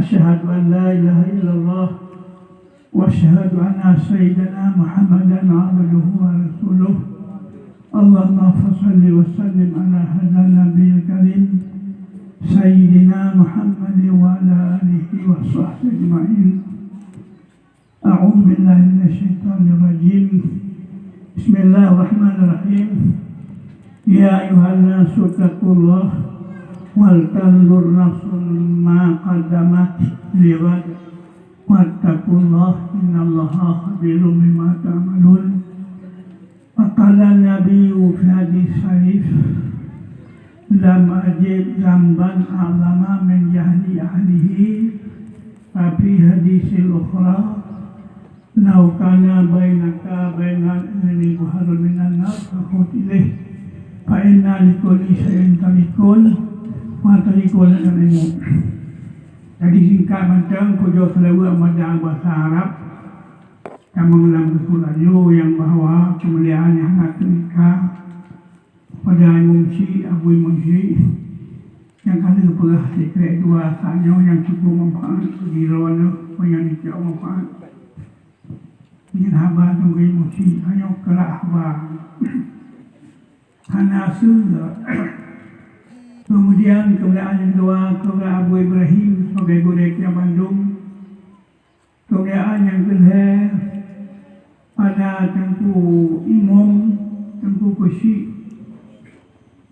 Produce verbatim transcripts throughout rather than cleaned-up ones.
أشهد أن لا إله إلا الله، وأشهد أن سيدنا محمدا عبده ورسوله. اللهم فصل وسلم على هذا النبي الكريم سيدنا محمد وعلى آله وصحبه أجمعين. أعوذ بالله من الشيطان الرجيم. بسم الله الرحمن الرحيم. يا أيها الناس اتقوا الله ولتنظر نفس ما قدمت لغد واتقوا الله إن الله خبير بما تعملون. Faqala Nabi fi hadis syarif, "Lam ajid zamban a'zama min jahli ahlihi." Wa fi hadisil ukhra, "Lau kana bainaka bainal ilmi bahrun minan nar, fahud ilaih, fa inna likulli syai'in tariqun, wa tariqul ilmi." Jadi singkat mantong, kujok seulaweuet mada bahasa Arab. Tamong lam buku laju nyang bahwa keumuliaan nyang hana teuka pada Imum Syik, Abu Imum Syik, nyang ka lheueh peugah sikrek dua saat nyoe nyang cukup manfaat bagi droeneuh, meunyoe neucok manfaat. Nyan haba teungku Imum Syik, tanyoe keurak haba. Hana aseuek. Keumudian, keumuliaan nyang dua, keumuliaan Abu Ibrahim sibagai gurée tieb bandum. Keumuliaan nyang keulhée pada Teungku Imum, Teungku Keuchik,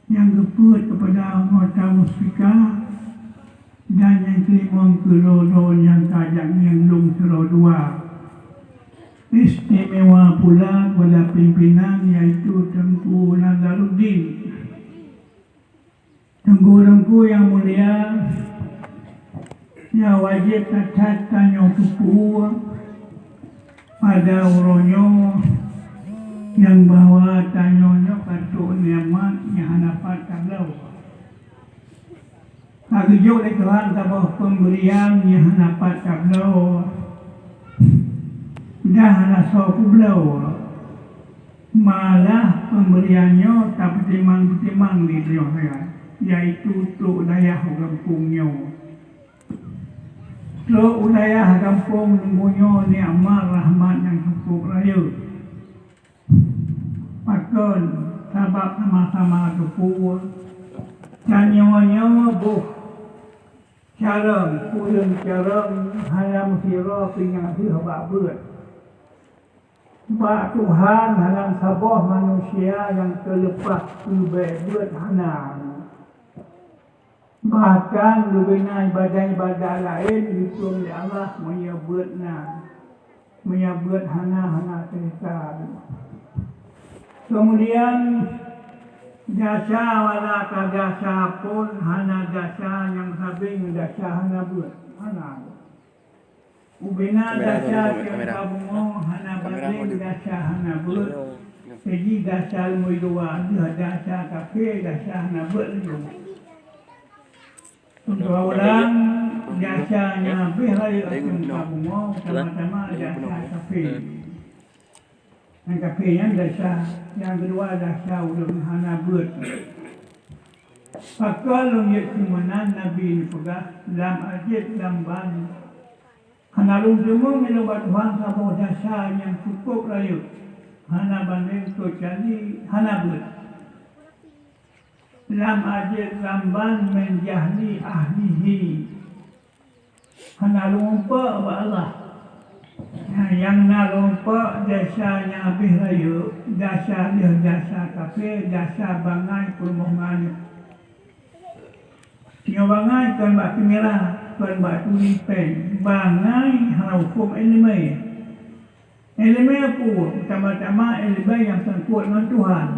nyang geupeuet keupada anggota muspika dan nyang keulimong keu droe-droe nyang ka jak ngieng lôn sidroe dua. Istimewa pula keupada pimpinan, yaitu Teungku Nazaruddin. Teungku-teungku nyang mulia, nyang wajéb that-that tanyoe teupeue pada uroe nyoe, nyang bahwa tanyoe nyoe ka trok nikmat nyang hana pat tabloe. Ka geujok lé Tuhan saboh peumbrian nyang hana pat tabloe, dan hana soe peubloe. Malah peumbrian nyoe tapeutimang-peutimang lé droe nyan, yaitu trok dayah u gampông nyoe. Trok u dayah gampông Teungku nyoe nikmat rahmat nyang cukup rayeuk. Pakon? Sabab sama-sama teupeue, tanyoe nyoe boh carông, ureuëng carông hana meusidroe pih nyang deuh bak beuet. Bak Tuhan hana saboh manusia nyang teuleupah keu bék beuet, hana. Bahkan leubeh na ibadat-ibadat laén geutueng lé Allah meunyoe beuet na, meunyoe beuet hana, hana teuka. Keumudian, desya wala ka desya pun hana desya nyang sabe ngon desya hana beuet, hana. Ubena desya nyang ka beungoh hana bandeng desya hana beuet. Jadi desya lumboi dua deuh desya kafé, desya hana beuet lom. Dua ulang, desya nyang habéh rayeuk ateueh ka beungoh, sama-sama desya kafé. Nyang kafé nyan desya, nyang keudua desya ureuëng hana beuet. Pakon lôn jeuet keu meunan, Nabi neupeugah, lam ajét lam ban. Hana lôn teumeung ilôn bak Tuhan saboh desya nyang cukup rayeuk, hana bandeng keucuali hana beuet. Lam ajét lam ban min jahli ahlihi. Hana lôn umpok bak Allah. Nyang na lôn umpok desya nyang habéh rayeuk, desya lheueh desya kafé, desya bangai peurumoh manök. Nyoe bangai kon bak keumira, kon bak turi péng. Bangai hana huköm iéleumé. Iéleumé peue? Teuma-teuma iéleumé nyang sangkot ngon Tuhan.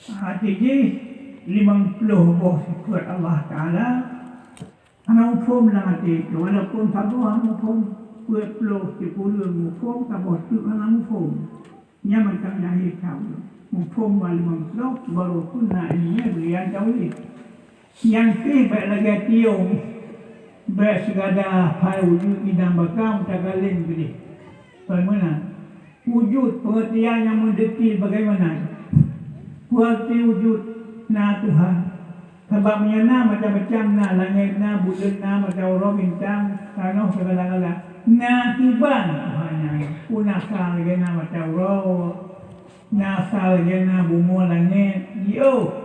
Até jih limong ploh boh sifeuet Allah Taala, hana muphom lam até, walaupun saboh hana muphom, peuet ploh sikureueng muphom, saboh teuk hana muphom. Nyan mantong jahé that. Muphom bak limong ploh, baru pun na iéleumé beulian taulid. Nyang pih bék lagée tiong, bék seugada phai ujeut idang baka meusagaleng keudeh. Kon meunan. Wujud, pengertian nyang meudetil bagaimana? Pengerti wujud na Tuhan. Sabab meunyoe na macam-macam, na langét, na buleuen, na mata uroe, bintang, tanoh, segala-gala. Na kiban Tuhan nyan. Peue na sa lagèe na mata uroe, na sa lagèe na bumoe langét. Jiôh.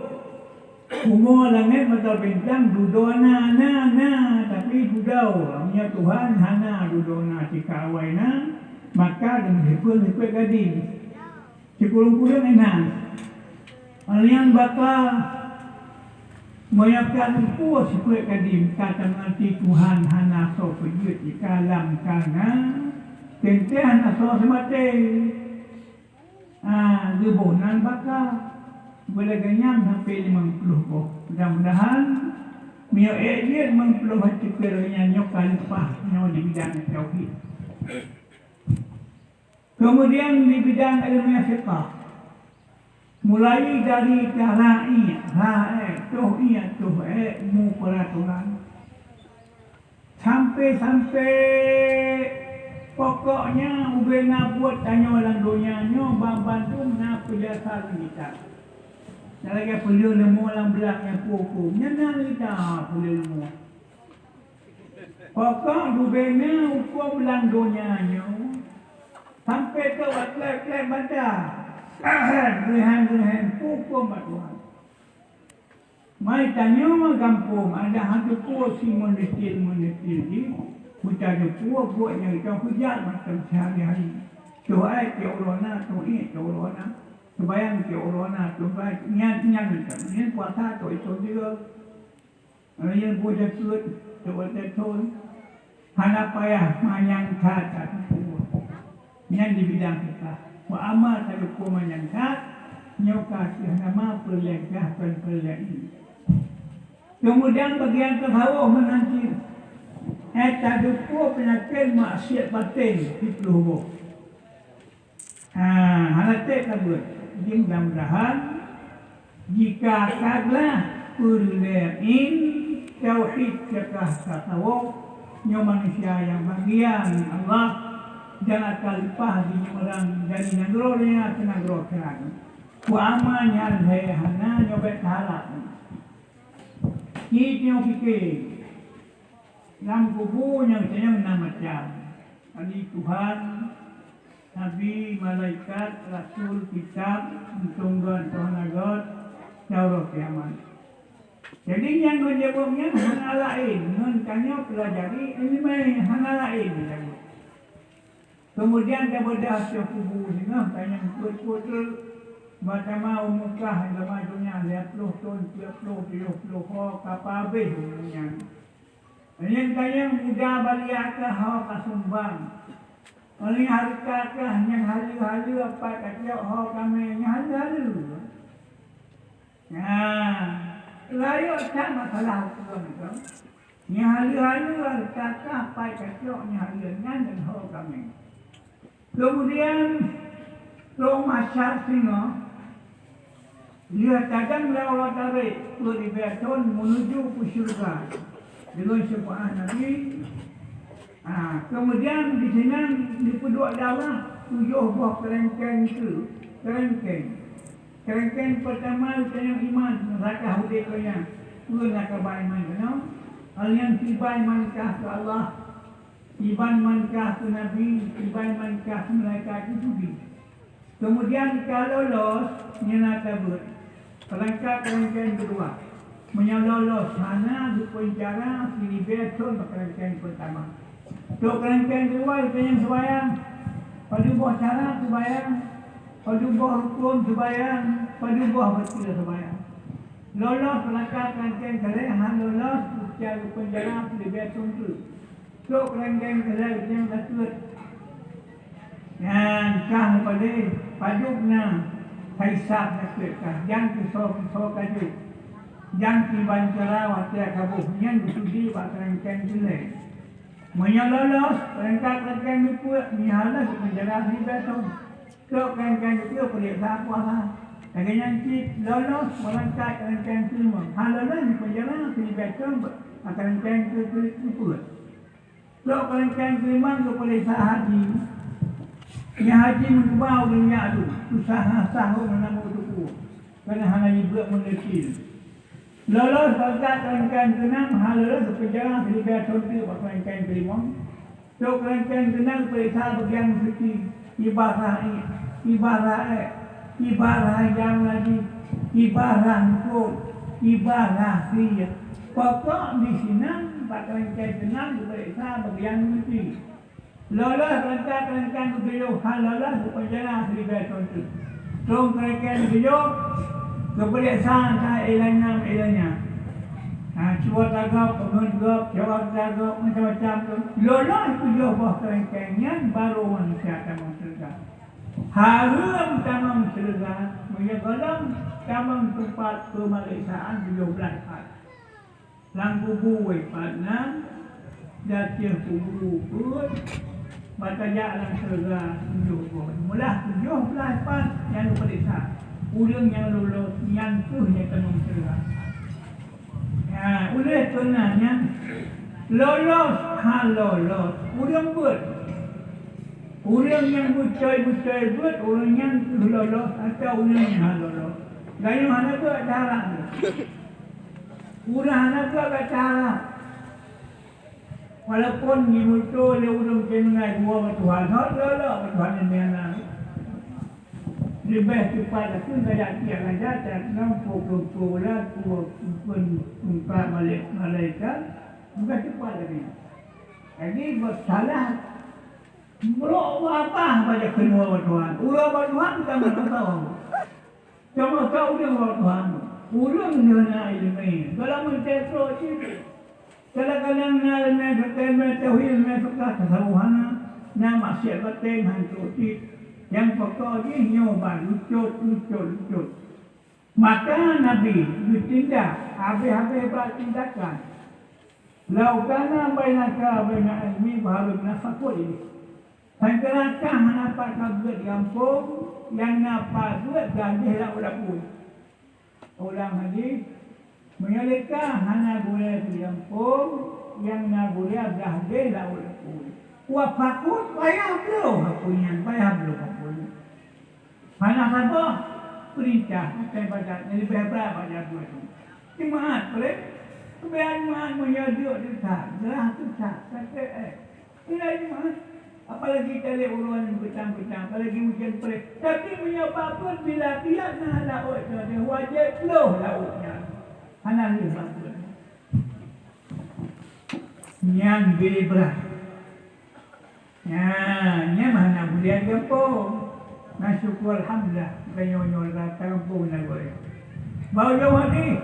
Bumoe langét mata bintang dudoe na, na, na, tapi dudoe. Meunyoe Tuhan hana dudoe na, cit ka awai na, maka geumeusipeue-sipeue gading. Sikureueng-kureueng inan. Nyan baka meunyoe ka lumpah sipeue gading, ka tameuanti Tuhan hana soe peujeuet di alam kana, teuntèe hana soe seumaté. Ah, geuboh nan baka. Beulagèe nyan sampoe limong ploh boh. Mudah-mudahan, meunyoe ék jeuet limong ploh boh, cukôp lagèe nyan nyoe ka leupah nyoe di bidang tauhid. Keumudian di bidang ilmiah fiqah, mulai dari cara iék, ra ék, toh iék, toh ék, mu peuratoran. Sampoe-sampoe pokoknya ubena buet tanyoe lam donya nyoe ban bandum na peujasa lam kitab. Nah, lagèe peuleueh leumo lam blang nyang pukon, nyan na kitab peuleueh leumo. Pokok ubena huköm lam donya nyoe sampoe keu watèe-watèe bada. Geuhen-geuhen huköm bak Tuhan. Mai tanyoe gampông, adak han teupeue si meuneutil-meuneutil jih, meutanyoe peue buet nyang geutanyoe peujak mantong seuhari-hari. Toh ék, toh uroe na, toh iék, toh uroe na. Seumayang, toh uroe na, toh baét. Nyan, nyan mantong. Nyan puasa, toh itong tiga. Nyan boh jakeuet, toh watèe thon. Hana payah manyang that tateupeue. Nyan di bidang fiqah. Wa amma tateupeue manyang that, nyoe ka kheueh nama peureulèe gah kon peureulèe ié. Keumudian bagian tasawuf meunan cit. Eh, tateupeue peunyakét maksiat batén siplôh boh. Ha, hana trép ka beuet. Jadi, mudah-mudahan jika ka glah peureulèe ié tauhid cakah tasawuf, nyoe manusia nyang bahagia ngon Allah dan akan leupah di nyoe ureueng dari nanggroe donya keu nanggroe akhirat. Wa amma nyang lhèe hana nyoe bèk taharap. Cit nyoe pike. Lam kubu nyang tanyong na macam, tadi Tuhan, nabi, malaikat, rasul, kitab, eunteuk gèt, toh na gèt, yaumul kiamat. Jadi nyang geujaweueb nyan hana laén ngon tanyoe peulajari ileumèe, hana laén lagèe. Keumudian tabeudah ateueh kubu singoh tanyong peuet-peuet treuk, bah tamong u Mekah, lam donya lhèe ploh thon, siplôh, tujoh ploh ho ka pabéh ureueng nyan. Nyan tanyong muda balia kah ho ka sumbang. Nyan hareuta kah nyang haleue-haleue, pat ka cok ho ka mè nyang haleue-haleue. Nah, rayeuk that masalah huköm nyoe. Nyang haleue-haleue hareuta kah, pat ka cok nyang haleue nyan dan ho ka mè. Keumudian, lôn masyarakat singoh, lheueh tadong lé Allah tarék, peuet ribèe thon meunuju u syeuruga deungon syeufaat Nabi. Ah, keumudian disinan geupeuduek lé Allah tujoh boh keureuntèng treuk, keureuntèng. Keureuntèng peurtama geutanyoe iman, raka udép donya. Peue na kaba iman geutanyoe? Awaknyan tiba iman kah keu Allah. Iban man kah keu nabi, iban man kah keu malaikat, keu Jibri. Keumudian ka lolos, nyan na tabeuet. Peurangkat keureuntèng keudua. Meunyoe lolos, hana geupeucara siribèe thon bak keureuntèng peurtama. Trok keureuntèng keudua, geutanyoe seumayang. Padub boh cara seumayang, padub boh rukon seumayang, padub boh beutôi seumayang. Lolos peurangkat keureuntèng keulhèe, han lolos, geupeuncara siribèe thon treuk. Trok keureuntèng keulhèe nyang ka treuk. Nyan kah meupadé, padub na, taisab na treuk kah, nyang keusoe-keusoe ka jeuet. Nyang kiban cara watèe ka boh nyan geutudi bak keureuntèng keulhèe. Meunyoe lolos, peurangkat keureuntèng keupeuet, meunyoe hana, geupeuncara siribèe thon. Trok keureuntèng keupeuet, peuriksa puasa. Lagèe nyan cit, lolos, peurangkat keureuntèng keulimong. Han lolos, geupeuncara siribèe thon, bak keureuntèng keu-, keu-, keupeuet. Trok keureuntèng keulimong geupeuriksa haji. Nyang haji meukeubah ureueng nyak tu, susah na sah ureueng na meutuku. Keureuna hana jibeuet meuneutil. Lolos bak keurangkaian keunam, hana lolos geupenjara siribèe thôn teuk bak keurangkaian keulimong. Trok keurangkaian keunam geupeuriksa beugian meusuci, ibadah, ibadah èk, ibadah nyang najih, ibadah eungkôt, ibadah sie. Pokok disinan bak keurangkaian keunam geupeuriksa beugian meusuci. Lolos rangka-rangka geutujoh, hana lolos geupenjara siribèe thôn teuk. Trok rangka geutujoh, geupeuriksa ka ilanya ilanya. Ha, cuba tagap, peungeuet gop, cuba tagap, macam-macam tu. Lolos tujoh boh rangka nyan baru manusia tamong syeuruga. Hareuem tamong syeuruga, meunyoe gohlom tamong teumpat peumeriksaan tujoh blaih pat. Lam kubu wai pat nan, di ateueh kubu peuet, bak tajak lam syeuruga tujoh boh. Meulah tujoh blaih pat nyang geupeuriksa. Ureueng nyang lolos nyan kheueh nyang tamong syeuruga. Ya, ulèh peuna nyan lolos hana lolos, ureueng beuet. Ureueng nyang beutôi-beutôi beuet, ureueng nyan kheueh lolos, atawa ureueng nyang hana lolos. Gayuh hana beuet dalam. Ureueng hana beuet bak cara. Walaupun jimeututoe lé ureueng keuneuk dua bak Tuhan, hot lolo bak Tuhan nyan na. Leubeh teupat lagèe gaya tiang raja, tiang nang pukul dua belas, pukul empat balik malaikat, bukan teupat lagi. Jadi, bersalah, brok babah bak keunoe bak Tuhan. Uroe bak Tuhan bukan masalah. Sama kau dengan Tuhan. Ureueng nyoe na ileumèe. Dalam meuteukro cit. Kadang-kadang na ileumèe, ileumèe tauhid, ileumèe fiqah, tasawuf hana. Na maksiat batèe, hanco cit. Nyang pokok jih nyoe ban lucut, lucut, lucut. Maka Nabi geutindak habéh-habéh bak tindakan. Lau kana bainaka baina ilmi baharun nafakul ini. Sangkeurakah hana pat ka beuet di gampông, nyang na pat beuet gadoh laôt lapui. Ulang lagi, meunyoe lé ka hana gurèe di gampông, nyang na gurèe gadoh laôt lapui. Wa fakut payah bloh apui nyan, payah bloh apui nyan. Hana saboh peurintah, bukan ibadat, nyang leubeh brat bak jagoe tu. Jeumaat, peureulee. Keubiasaan jeumaat meunyoe duek teusa, gerah teusa, sakét, eh. Peureulee jeumaat. Apalagi talèe uroe nyoe beutang-beutang, apalagi ujeuen peureulee. Tapi meunyoe bak beuet bila biasa laôt nyoe, wajéb ploh laôt nyan. Hana lheueh bak beuet. Nyan bile brat. Nyan, nyan hana buleuen gampông. Na syukur alhamdulillah, geutanyoe nyoe rata gampông na gurèe. Bak ujong hadih,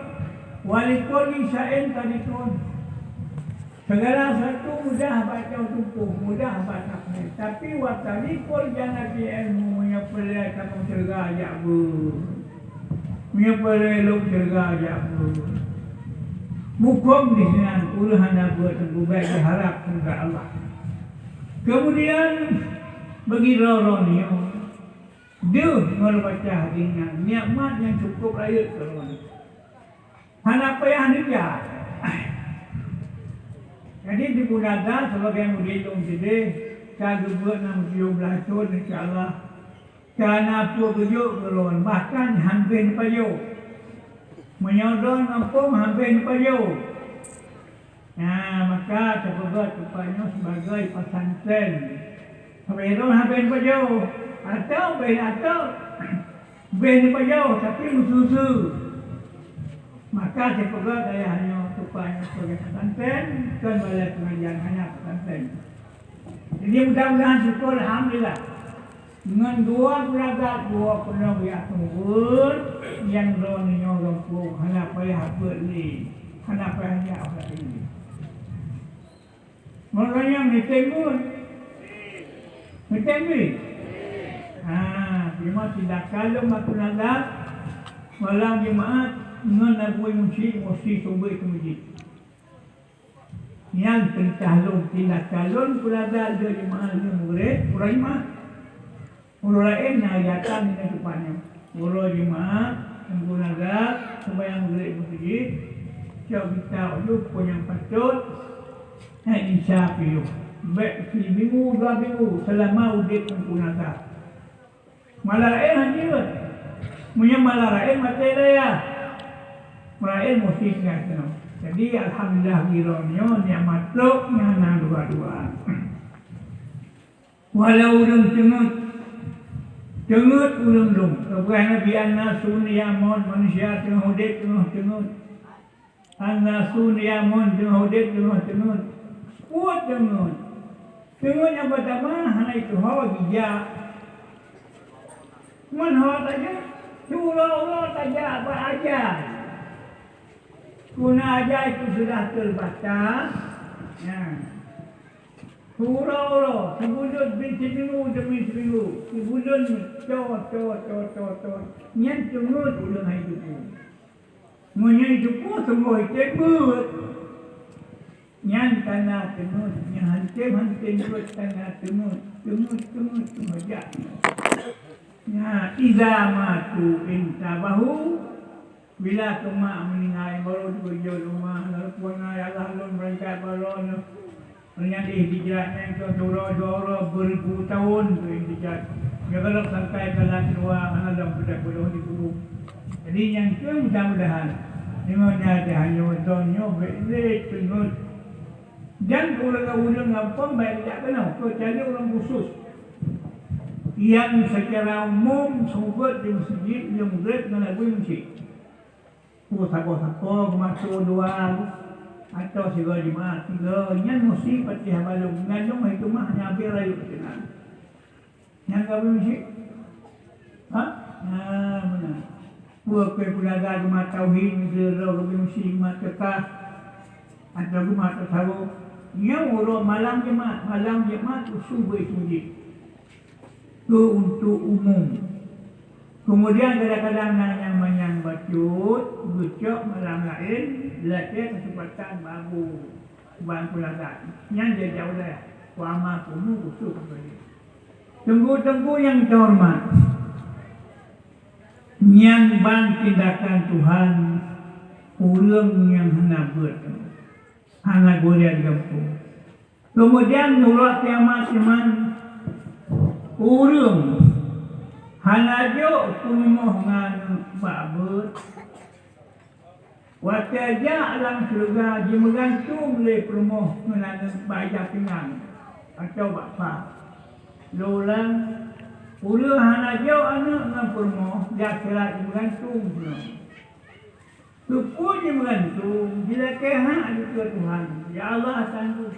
"Wa likulli syai'in tariqun." Segala sesuatu mudah bak tanyoe tumpôh, mudah bak tanyoe. Tapi wa tariqul jannati ilmu, meunyoe peureulèe tamong syeuruga jak beuet. Meunyoe peureulèe lom syeuruga jak beuet. Muphom disinan ureueng hana beuet teungku, bèk jiharab syeuruga Allah. Keumudian, bagi droeneuh nyoe, deuh ngon baca hadih nyan, nikmat nyang cukôp rayeuk keu droeneuh. Hana payah neuja. Jadi, di Gunada sibagai murit lôn sideh, ka geubeuet nam tujoh blaih thôn, insya Allah. Ka na peue geujok keu lôn, bahkan han bèh neupajoh. Meunyoe droen gampông han bèh neupajoh. Nah, maka teupeugah teumpat nyoe sibagai pesantren. Sabé droen han bèh neupajoh, atawa bèh, atawa bèh neupajoh, tapi meusu-su. Maka teupeugah dayah nyoe teumpat nyoe sibagai pesantren, kon balai pengajian, hanya pesantren. Jadi, mudah-mudahan syukur, alhamdulillah. Ngon dua guragat, dua peunoh geujak seumeubeuet, nyang droeneuh nyoe gampông hana payah beuet lé, hana payah jak u laén lé. Ngon lagèe nyan meutem beuet. Meutem beuet. Ha, teuma tindakan lôn bak guragat, malam Jumat ngon Abu Musi, musi seumeubeuet keu meuseujid. Nyan peurintah lôn, tindakan lôn, guragat, uroe Jumat lheueh meugreb, uroe Jumat. Uroe laén na hajatan di teumpat nyoe. Uroe Jumat, guragat, seumayang meugreb meuseujid, cok kitab lôn peue nyang patot, eh, insya piôh. Bèk siminggu, dua minggu, seulama udeb guragat. Malam laén hana jeuet. Meunyoe malam laén maté dayah. Meunan meusti tinggai keunoe. Jadi, alhamdulillah, di droeneuh nyoe nikmat trok nyang na dua-dua. Walau ureuëng teungeut, teungeut ureuëng dum. Geupeugah Nabi, "An-nasu niyamun," manusia teungoh udeb teungoh teungeut. "An-nasu niyamun," teungoh udeb teungoh teungeut. Peue teungeut? Teungeut nyang peurtama hana ituho jijak. Ngon ho tajak, siuroe-uroe tajak bak ajai. Guna ajai itu sudah terbatas. Nah, siuroe-uroe, sibuleuen demi simeunggu, demi simeunggu, sibuleuen, co, co, co, co, co. Nyan teungeut ulôn hai teungku. Meunyoe teungku sunggoh item beuet, nyan kana teungeut, nyan hantem-hantem beuet kana teungeut, teungeut, teungeut, teungeut jak. Nah, iza matu intabahu, bila keumak meuninggai, baru teukeujot rumoh, lalu puan, "Ya Allah, lôn beurangkat baroe nyoe." Meunyan ihtijaj nyan keu uroe dua uroe beuribu tahun keu ihtijaj. Nyoe gohlom sampai ka lheueh keuluwa hana lom peudak-peudak di kubu. Jadi nyan keuh mudah-mudahan deungon nyan tanyoe donya bék lé teungeut. Dan ureuëng-ureuëng gampông bék jak keunoe, keucuali ureuëng khusus. Nyang secara umum seumeubeuet di meuseujid, di meugreb ngon lagu meuseujid. Peue sagoe-sagoe geumasoe dua, atau sigoe jeumaáh tiga, nyan meusti patéh balong, nyan dong hikmah nyang habéh rayeuk keunan. Nyang ka meusti, ha? Nah, meunan. Peue keu peulaga geumat tauhid, meuseudoe geumat teuka, atau geumat tasawuf. Nyan uroe malam Jumat, malam Jumat usu beuet meuseujid. Keu untuk umum. Kemudian kadang-kadang na nyang manyang bacut, geucok malam laén, lakée keuseumpatan babu ban peulaga. Nyan jijak ulée, wa amma kumu khusus kepada. Teungku-teungku nyang teuhoreumat, nyan ban tindakan Tuhan ureuëng nyang hana beuet, hana gurée di gampông. Keumudian nibak kiamat nyan, ureuëng hana jok peurumoh ngon bak beuet. Watée jak lam syeuruga jimeugantung lé peurumoh ngon aneuëk bak ija pingan atau bak pha. Lôn ulang, ureuëng hana jok aneuëk ngon peurumoh, di akhirat jimeugantung keunoe. Keupeue jimeugantung, jilakée hak dikeue Tuhan. Ya Allah, Tuhanku,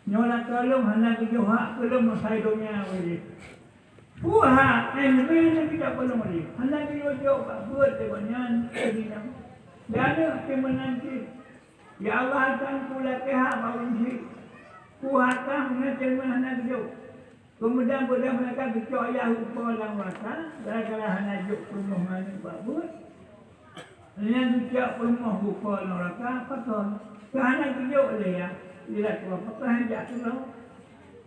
nyoe lakoe lôn hana geujok hak keu lôn masa i donya ulée. Peue hak, eh, leubeh nyang geujok keu lôn ulée. Hana geujok bak beuet lé gobnyan, lé inong. Lé aneuëk pih meunan cit. Ya Allah, Tuhanku, lakée hak bak ulôn cit. Peue hak kah meunan cit hana geujok. Keumudian, beudôh meulaga geucok yah geupo lam neuraka, gara-gara hana jok peurumoh ngon aneuëk bak beuet. Nyan geucok peurumoh geupo lam neuraka, pakon? Keu hana geujok lé yah, di lakoe, pakon han jak keudroe?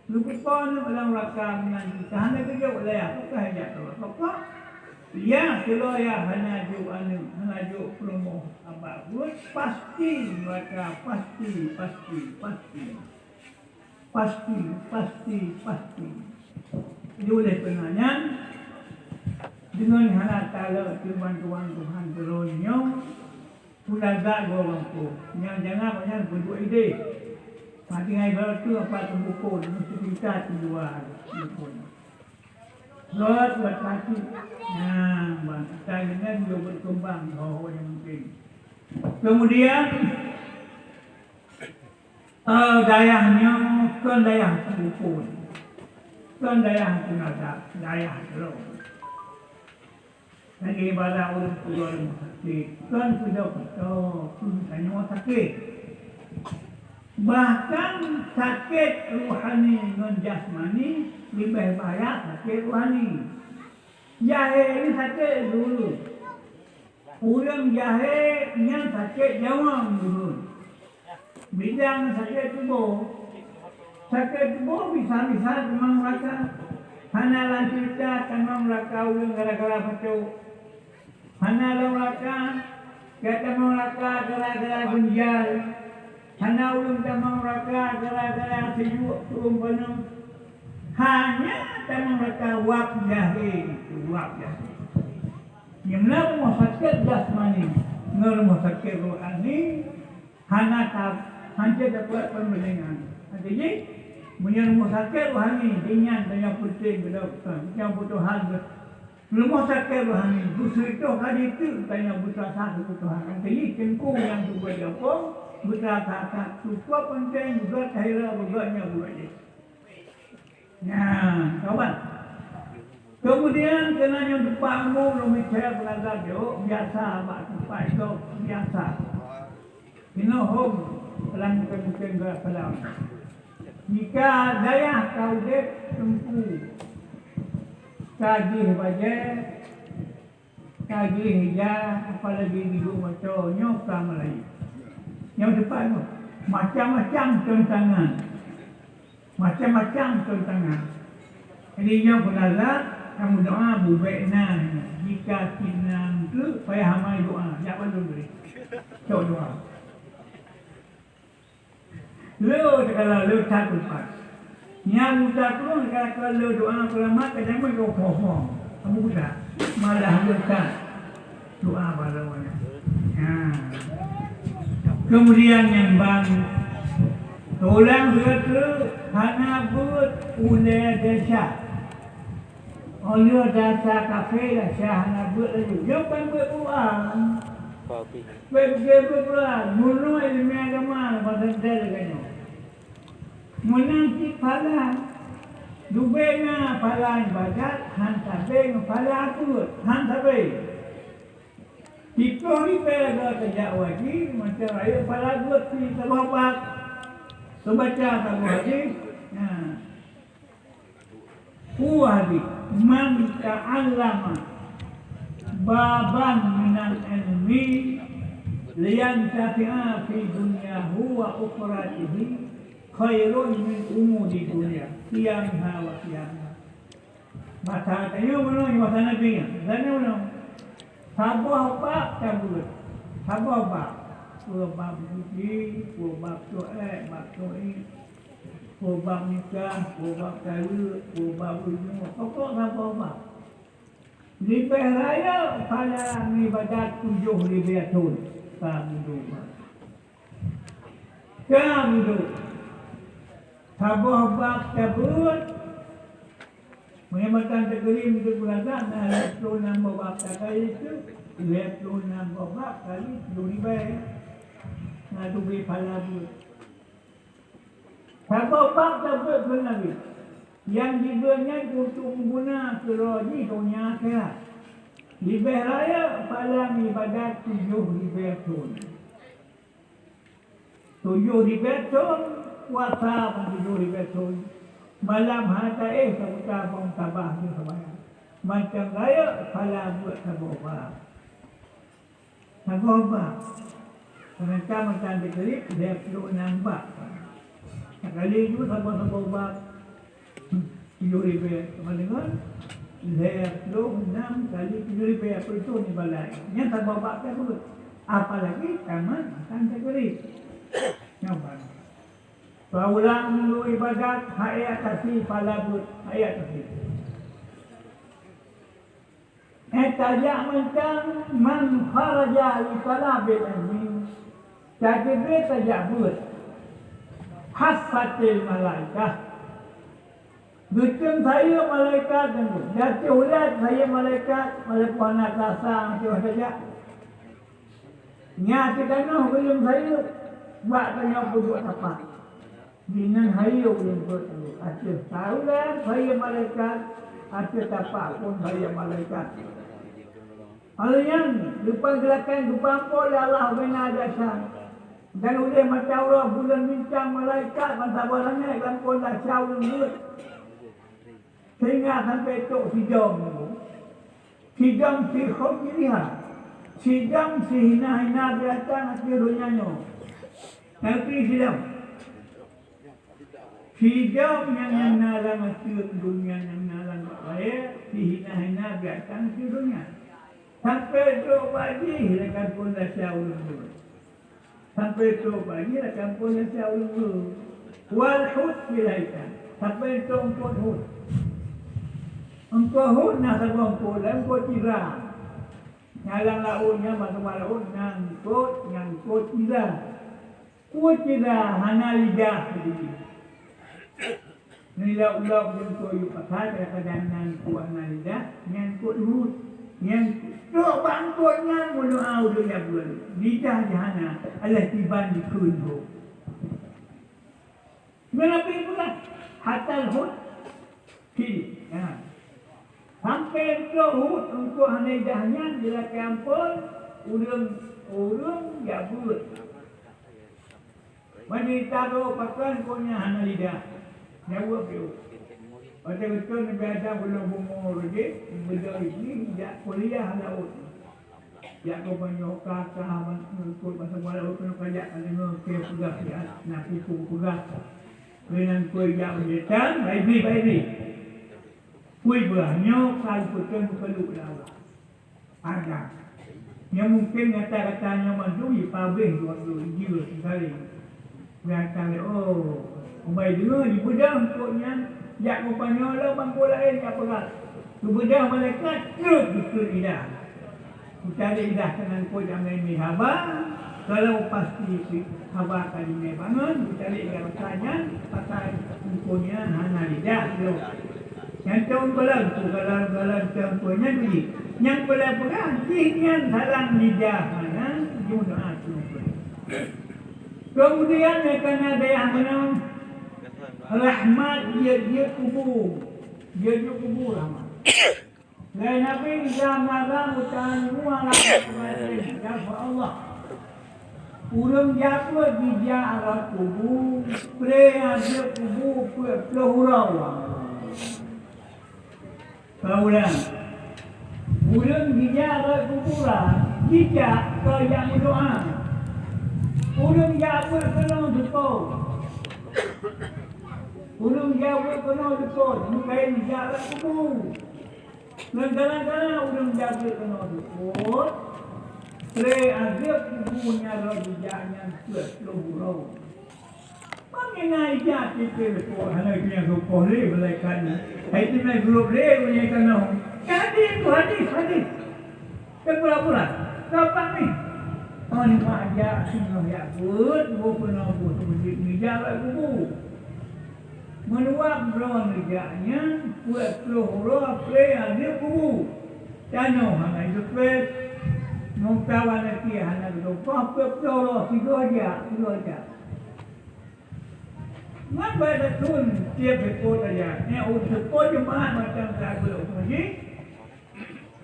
Geupeupo aneuëk lam neuraka meunan, keu hana geujok lé yah, pakon han jak keudroe? Pakon? Yah keudroe yah hana jok aneuëk, hana jok peurumoh bak beuet, pasti neuraka, pasti, pasti, pasti. Pasti, pasti, pasti. Jadi, oleh karena nyan, deungon hana talo keu bantuan Tuhan keu droeneuh nyoe, peulaga goe gampông. Nyang jangan banyak berbuat ide. Mati ngai baru tu apa tu buku, mesti kita tu dua buku. Lot buat kaki. Nah, bang, kita dengan dia berkembang, bahawa yang mungkin. Kemudian, Eh, dayah nyoe kon dayah Teungku Phon, kon dayah Teungku Nazak, dayah droe. Lagée ibarat ureuëng keudroe sakét, kon keudroe-keudroe, kon tanyoe sakét. Bahkan sakét rohani ngon jasmani leubeh bahaya sakét rohani. Jahé nyan sakét dulu. Ureuëng jahé nyan sakét nyawöng dulu. Bidang sakét tuboh. Sakét tuboh bisa-bisa tamong raka. Hana lam ceurita tamong raka ureuëng gara-gara pacok. Hana lam raka, ka tamong raka gara-gara gunjal. Hana ureuëng tamong raka gara-gara sijuek ureuëng paneuk. Hanya tamong raka wab jahé, wab jahé. Nyang na rumoh sakét jasmani. Ngon rumoh sakét rohani hana ta-, hana tapeubuet peubandingan. Artinya, meunyoe rumoh sakét rohani, di nyan tanyoe peunteng keudroe, tanyoe butuh hal. Rumoh sakét rohani, beuseutôt ka diteuk tanyoe beusasakan keu Tuhan. Artinya, teungku nyang peubuet gampông, beusasakan. Cukup peunteng, beugot tahira, beugot nyoe, beugot jih. Nyan, kawan. Kemudian, keunan nyang teumpat umum lôn mita peulajar jok, biasa bak teumpat itu biasa. Inoe hom lam bukan-bukan geulah salam. Jika dayah ka udeb teungku, ka jih bajée, ka jih ija, apalagi gigong mata, nyoe ka meulayeue. Nyoe teumpat tu macam-macam tantangan. Macam-macam tantangan. Jadi, nyoe peulajar, kamu doa bubek na. Jika sinan tu payah amai doa, jak bandum tadi. Cok doa. Le takala le that teumpat. Nyang buta tu takala le doa selamat ka jameun ka uphom-uphom. Kamu buta. Malah le that. Doa bak lawan nyan. Ha. Kemudian nyang ban, ureueng seugeutreuk hana beuet ulée desya. Ulée desya kafé desya hana beuet laju. Nyoe kan beuet Quran. Beuet, beuet Quran. Bunoe ileumèe agama masa lagèe nyoe. Meunan cit phala. Leubeh na phala ibadat, han sabe ngon phala beuet, han sabe. Siploh ribèe goe tajak u haji, mantong rayeuk phala beuet sisaboh bab. Teubaca saboh hadis. Nah. Peue hadis, "Man ta'allama baban minal ilmi liyantafi'a fi dunyahu wa ukhiratihi khairun min umuri dunya, qiyamiha wa qiyamiha." Masa tanyoe bunoe, masa Nabi nyan. Tanyoe bunoe. Saboh bab tabeuet. Saboh bab. Peue bab suci, peue bab toh ék, bab toh ék. Peue bab nikah, peue bab taleuek, peue bab ujoe. Pokok saboh bab. Leubeh rayeuk phala ibadat tujoh ribèe thon. Ka meudoa. Ka meudoa. Saboh bab tabeuet. Meunyoe matan teukeuri meudoa beuragam, na lhèe ploh nam boh bab takali tu, lhèe ploh nam boh bab kali tujoh ribèe. Na tubé phala beuet. Saboh bab tabeuet keu Nabi. Nyang jibeuet nyan untuk meuguna keu droe jih donya akhirat. Leubeh rayeuk phala ibadat tujoh ribèe thon. Tujoh ribèe thon, puasa ban tujoh ribèe thon. Malam hana taéh sabuta bangon sabah jeuet seumayang. Mantong rayeuk phala beuet saboh bab. Saboh bab. Seudangkan matan teukeuri lhèe ploh nam bab. Takali ju saboh-saboh bab. Tujoh ribèe, sama dengan lhèe ploh nam kali tujoh ribèe, peue tu ni balai. Nyan saboh bab tabeuet. Apalagi tamat matan teukeuri. Nyoe ban. Peulang lôn ibadat, hai atasi phala beuet, hai atasi. Eh, tajak mantong, "Man kharaja li talabil ilmi", ka Jibril tajak beuet. Haffatil malaikah. Geutem sayeuep malaikat nyan. Di ateueh ulat sayeuep malaikat, walaupun hana terasa, meusti tajak. Nyan ateueh tanoh geutem sayeuep, bak tanyoe peuduek tapak. Di nan hayeu ulôn peuet, ateueh taulan hayeu malaikat, ateueh tapak phon hayeu malaikat. Alèh nyan, leupah geulakan geupampôh lé Allah ubena dasar. Dan ulèh mata uroe buleuen bintang malaikat ban saboh langèt lam phon dasar ulôn buet. Sehingga sampai trôk sidom. Sidom fi khujriha. Sidom sihina-hina binatang ateueh donya nyoe. Tapi sidom. Sidom nyang, nyang na lam ateueh donya nyang na lam laie, sihina-hina binatang ateueh donya. Sampai trôk bak jih lam kampông dasar ulôn buet. Sampai trôk bak jih lam kampông dasar ulôn buet. Wal hut fil haitan. Sampai trôk eungkôt hut. Eungkôt hut na saboh eungkôt, laén eungkôt tiram. Nyan lam laôt nyan, bak teumpat laôt, nyangkot, nyangkot iza. Peue iza hana lidah tadi. Nilai ulok nyangkot yue pakai, kadang-kadang nyangkot hana lidah, nyangkot hut. Nyang trok bak eungkot nyan meudoa ulôn nyang buet. Lidah jih hana, alah kiban jikheun hot. Meunafék pula, hatal hut, hi, ha. Sampoe trok hut eungkot hana lidah nyan jilakée amphon, ureuëng, ureuëng jak beuet. Ban jitaro pakon eungkot nyan hana lidah. Jaweueb piôh. Watée beutôi Nabi Adam gohlom bumoe jih, beudôh jih jak kuliah laôt. Jak gobnyan nyoe ka, ka, eungkot basa Melayu keunoe ka jak ka deungoe keu peugah siat, na kuku peugah. Keunan keu jak meunyetan, baibi, baibi. Kui beurah nyoe ka geupeuteueng meukeuluk lé Allah. Ada. Nyang mungken gata-gata nyoe mandum jipabeh dua ploh ijeu sekali. Gata lé, oh, ubai deungoe jipeugah eungkot nyan, jak geupeunyoe lom bangko laén jak peugah. Geubeudôh malaikat, trok geukheun lidah. Geucari lidah keunan eungkot jamé mi haba, kalau pasti haba ka jimé bangon, geucari lidah nyan, pasai eungkot nyan hana lidah lom. Nyan cong gohlom, gohlom, gohlom cong nyan uji. Nyang gohlom peugah, jih nyan salang lidah hana, jinoe asu. Keumudian, nyang kana dayah meunan, rahmat jeuet-jeuet kubu. Jeuet-jeuet kubu rahmat. Lé Nabi Isa meunan, meutanyoe ala kubatin, ya Allah. Ureuëng jak beuet jijak rot kubu, pré azeub kubu peuet ploh uroe. Ka ulang. Ureuëng jijak rot kuburan, jijak keu jak meudoa. Ureuëng jak beuet keunoe seupôt. Ureuëng jak beuet keunoe seupôt, meukaén jijak rot kubu. Ngon kadang-kadang ureuëng jak beuet keunoe seupôt, pré azeub kubu nyang rot jijak nyan peuet ploh uroe. Bagaimana ijak tipe leupah hana keunyang sopoh lé malaikat nyan? Hai teuma gurop lé ureuëng nyan keunoe. Jadi tu hadis, hadis. Teupeura-peura. Kapan ni? Oh, ni mak jak singoh jak beuet, boh peunoh boh teumeujiek nijak bak kubu. Meunuak droe neujak nyan, peuet ploh uroe pré azeub kubu. Tanoh hana jipeuet. Meukawan até hana geutumpah, peuet ploh uroe sigoe jak, sigoe jak. Ngon bak datun tiep seupôt saja. Nyan ureuëng seupôt jeumaáh macam sabe umu jih.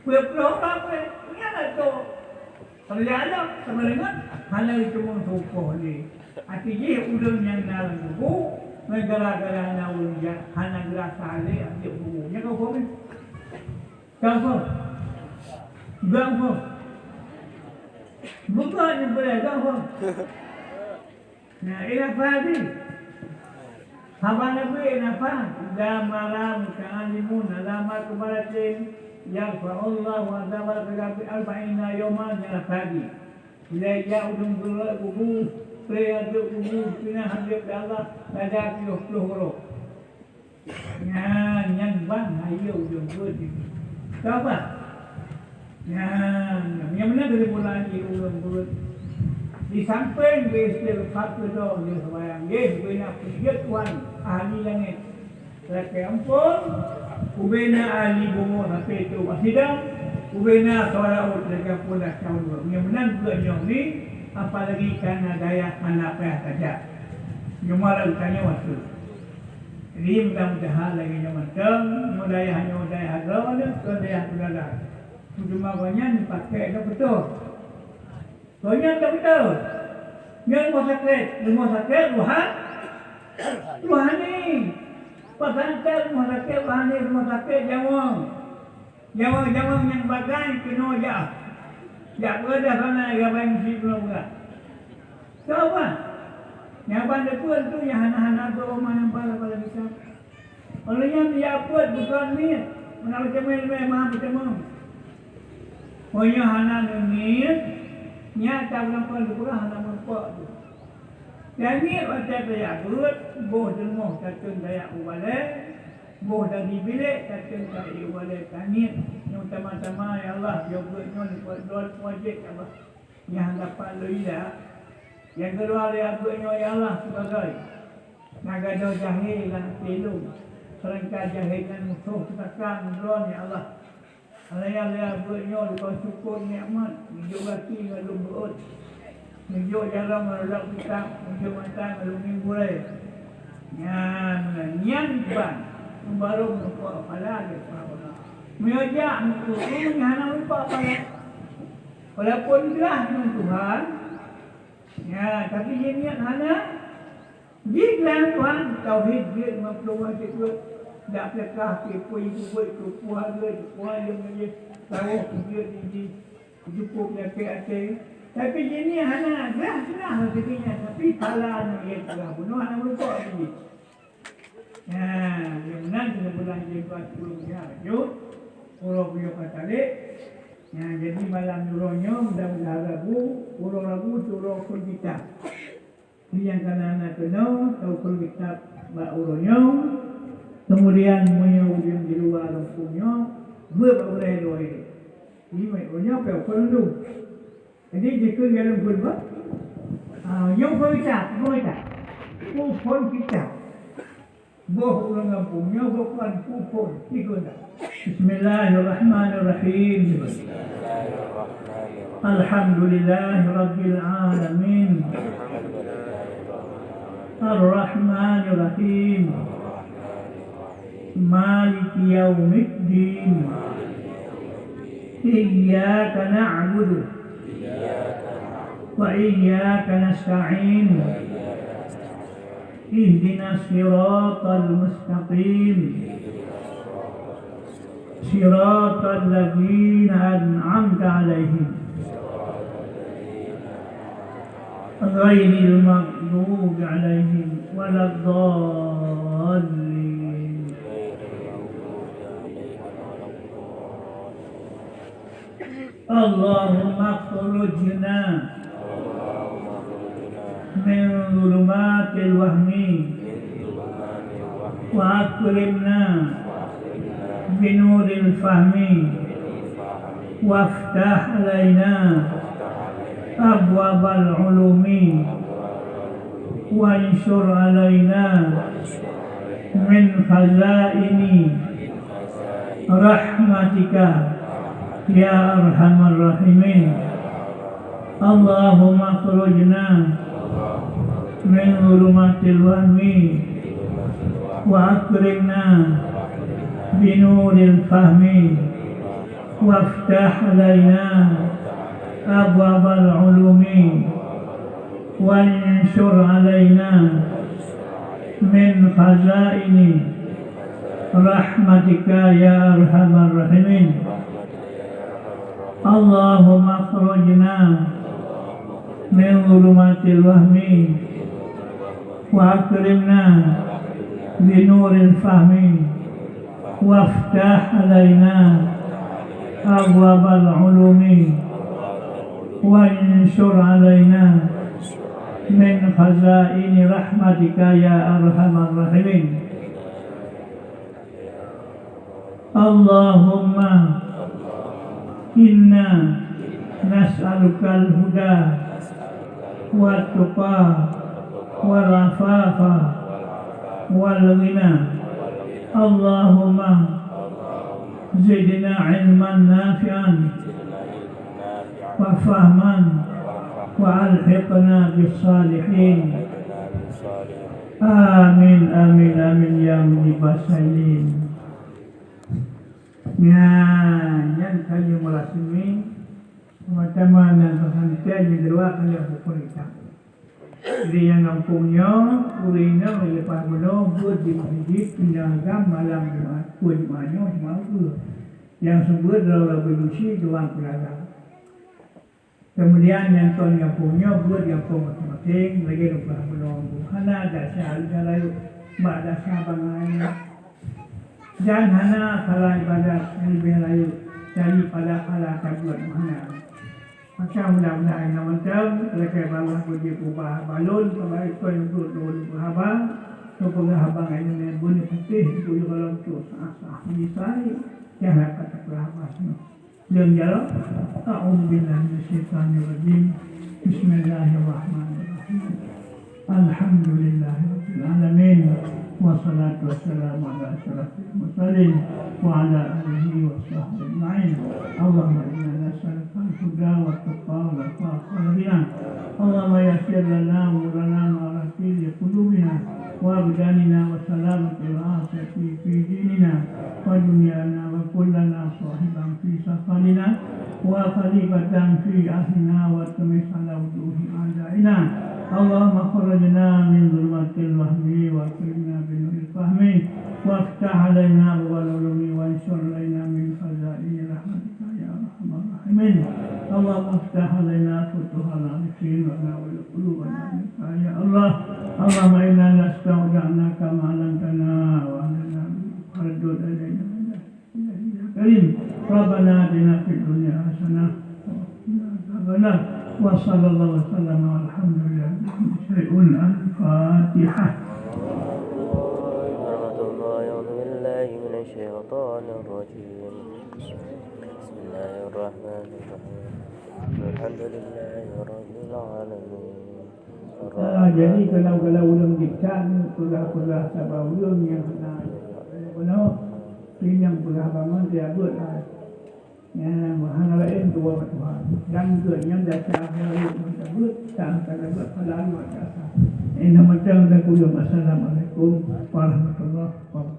Peuet ploh uroe peuet, nyan atoe. Kalau jak lom, sama deungon, hana jiteumeung sopoh lé. Até jih ureuëng nyang na lam kubu, ngon gara-gara na ureuëng jak, hana geurasa lé até kubu. Nyan ka phôn. Ka phôn. Ka phôn. Buka ni boleh, ka phôn. Nah, ina fadi. Haba Nabi ina fa, "Idza mara muta'allimun ala maqbaratin yarfa'ullahu azabal qabri arba'ina yauman," ina fadi. Bila ya udung beureuek kubu, pré azeub kubu, pina habib Allah, pada ploh ploh uroe. Nyan, nyan ban hayeue ulôn beuet nyoe. Tobat. Nyan, nyan meunan keuneuk pula jih ulôn beuet. Di sampéng beuistighfar keudroe lheueh seumayang, nggih, ubena peujeuet Tuhan ahli langét. Lakée amphon, ubena ahli bumoe sapeue teuh bak sidang, ubena suara uet lagée pun dah cawan dua. Nyan meunan beuet nyoe ni, apalagi kana dayah hana payah tajak. Nyoe malam tanyoe tu. Jadi, mudah-mudahan lagée nyoe mantong, nyoe dayah nyoe dayah droeneuh, kon dayah syedara. Cuma gobnyan dipakai dokto. Gobnyan dokto. Nyoe rumoh sakét, rumoh sakét, ruha-, ruhani. Pesantren, rumoh sakét, ruhani, rumoh sakét, nyawöng. Nyawöng-nyawöng nyang bagai keunoe jak. Jak peugah hana rabai meusi keunoe peugah. Soe ban? Nyang ban deukon tu nyang hana-hana tu oma nyang pala-pala bisa. Óh lheueh nyan jak peuet bukon miet, meunan meuteumé leubeh meuhan meuteumé. Meunyoe hana neuniet, nyan ka meunan kon geupeugah hana meurumpok tu. Tangiet watée tajak beuet, boh teungoh tateun tajak u balée, boh dari bilék tateun tajak u balée tangiet. Nyoe teuma-teuma, ya Allah, yoh beuet nyoe leupeue droe wajéb, ya Allah. Nyang dapat lôn ilak. Nyang keudua lé beuet nyoe, ya Allah, sibagoe na gadôh jahé lam até lôn. Seurangka jahé nyan musoh teutakang droe, ya Allah. Alaya-alaya beuet nyoe lôn syukur nikmat, meujok gaki ngon lôn beuet. Meujok jaroe ngon lôn kitab, meujok mata ngon lôn gurée. Nyan, nyan ban, barô meureumpok pala lé Firaun. Meunyoe jak meukeureueng hana meureumpok pala. Walaupun glah ngon Tuhan, ya, tapi jih niet hana. Jih glah Tuhan, tauhid jeuet ngon peuleueh jeuet. Dak peukah, tipu, ibu buet, tupu hareuet, tupu ayeuem jih, tawah jeuet jih, jukôb nyakét até. Tapi jih niet hana glah-glah rezeki nyan, tapi pala nyan lé glah bunoe hana meureumpok jih. Nah, nyang meunan keuneubeulah jeuet dua puluh lhèe laju, uroe buyôh ka talek. Nah, jadi malam uroe nyoe, mudah-mudahan Rabu, uroe Rabu tu uroe phôn kitab. Nyang ka na, na keunoe, taukeue kitab bak uroe nyoe. Keumudian, meunyoe udeb di luwa gampông nyoe, beuet bak uroe nyoe. Jadi, uroe nyoe pih ukeue lôn. Jadi, jikheun dalam khutbah, ah, nyoe phôn kitab, phôn kitab. Phôn kitab. Boh ureueng gampông nyoe boh kon phôn, phôn. Ikheun dah. Bismillahirrahmanirrahim. Alhamdulillahirabbil alamin. Arrahmanirrahim. Maliki yaumiddin. Iyyaka na'budu wa iyyaka nasta'in. Ihdinas siratal mustaqim. Siratal ladzina an'amta 'alaihim. Ghairil maghdubi 'alaihim waladdallin. Allahumma akhrujna min zulumatil wahmi wa akrimna binuril fahmi waftah alaina abwabal ulumi wansyur alaina min khazaini rahmatika ya arhamar rahimin. Allahumma akhrujna min zulumatil wahmi wa akrimna binuril fahmi waftah alaina abwabal ulumi wansyur alaina min khazaini rahmatika ya arhamar rahimin. Allahumma akhrujna min zulumatil wahmi wa akrimna binuril fahmi waftah alaina abwabal ulumi wansyur alaina min khazaini rahmatika ya arhamar rahimin. Allahumma inna nas'alukal huda wat tuqa wal afafa wal ghina. Allahumma zidna ilman nafi'an wa fahman wa alhiqna bis salihin. Amin, amin, amin ya mujibas sailin. Nyan, nyan kayém rasmi. Teuma-teuma nyang teusantée nyang keudua kayém bukon kitab. Jadi nyang gampông nyoe, ureueng inong leupah bunoe beuet di meuseujid, pindah agam malam Jumat, kue Jumat nyoe, Jumat ukeue. Nyang seubeut droe-droe beuet lusi, dua peulaga. Keumudian nyang kon gampông nyoe beuet gampông maséng-maséng, lagée lôn peugah bunoe, hana desya, desya rayeuk, bak desya bangai. Dan hana salah ibadat nyang leubeh rayeuk daripada phala tabeuet meuhana. Maka mudah-mudahan inong mantong, lakée bak Allah beujipeubah balon, sabab ikon nyang brok lôn peugah haba, lôn peugah haba ngon inong nyang beuneuh putéh, kuyue gohlom cok sah-sah misai. Cara kata peurahmat nyoe. Lôn jaroe, a'udzubillahi minasyaitonirrajim. Bismillahirrahmanirrahim. Alhamdulillahirabbil alamin. Wassalatu wassalamu ala asyrafil mursalin wa ala alihi wa sahbihi ajma'in. Allahumma inna nas'aluka al-huda wa tuqa wa afafa wal ghina. Allahumma yassir lana umurana ma'rifati li qulubina wa abdanina wa salamati wal afiyati fi dinina wa dunyana wa kun lana sahiban fi safarina wa khalifatan fi ahlina wa tmis ala wujuhi a'daina. Allahumma akhrijna min zulumatil wahmi wa akrimna bi nuril fahmi waftah alaina abwabal ulumi wansyur alaina min khazaini rahmatika ya arhamar rahimin. Allahumma aftah alaina futuhal arifin wa nawwir qulubana bi nurika ya Allah. Allahumma inna nastaudi'naka ma 'allamtana wa 'allimna ma yanfa'una. Karim. Rabbana atina fid dunya hasanah wa qina adzabannar. Wa sallallahu wa sallama walhamdulillahi rabbil alamin. Al-Fatihah. Warahmatullahi, a'udzu billahi minasy syaithanir rajim. Bismillahirrahmanirrahim. Alhamdulillahi rabbil alamin. Ah, jadi kalau, kalau ulôn geucak peugah-peugah saban ulôn nyang hana bunoe, nyang peugah bangon dia buet lah. Ya, hana laén dua Tuhan. Dan juga nyang dasar hana laén buet, tak hana buet phala luar biasa. Eh, nama tang dan kuyum. Assalamualaikum warahmatullahi wabarakatuh.